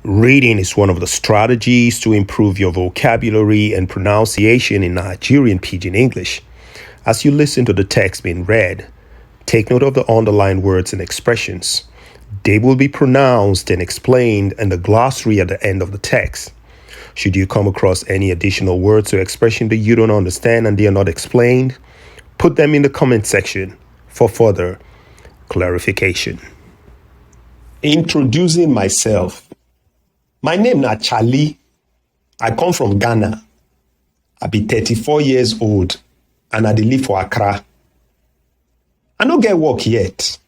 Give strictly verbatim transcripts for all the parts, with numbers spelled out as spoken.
Reading is one of the strategies to improve your vocabulary and pronunciation in Nigerian Pidgin English. As you listen to the text being read, take note of the underlined words and expressions. They will be pronounced and explained in the glossary at the end of the text. Should you come across any additional words or expression that you don't understand and they are not explained, put them in the comment section for further clarification. Introducing myself. My name na Charlie. I come from Ghana. I be thirty-four years old and I dey live for Accra. I no get work yet,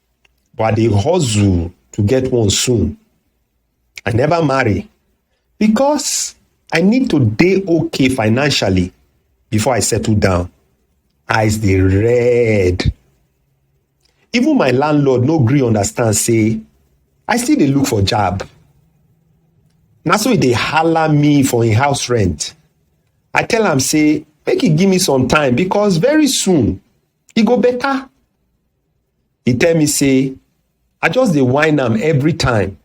but I dey hustle to get one soon. I never marry because I need to dey okay financially before I settle down. Eyes dey red. Even my landlord no gree understand say I still dey look for job. Na so e dey hala me for im house rent. I tell am say make e give me some time because very soon e go better. E tell me say I just dey whine am every time.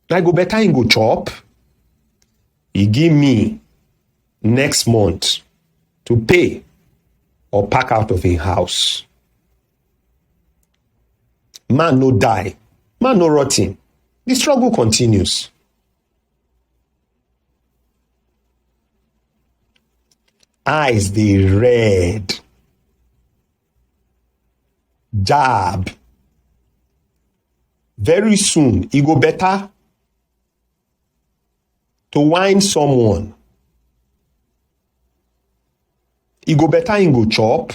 Na e go better im go chop. E give me next month to pay or pack out of im house. Man no die, man no rotten. The struggle continues. Eyes dey red. Job. Very soon, e go better to whine someone. E go better im go chop.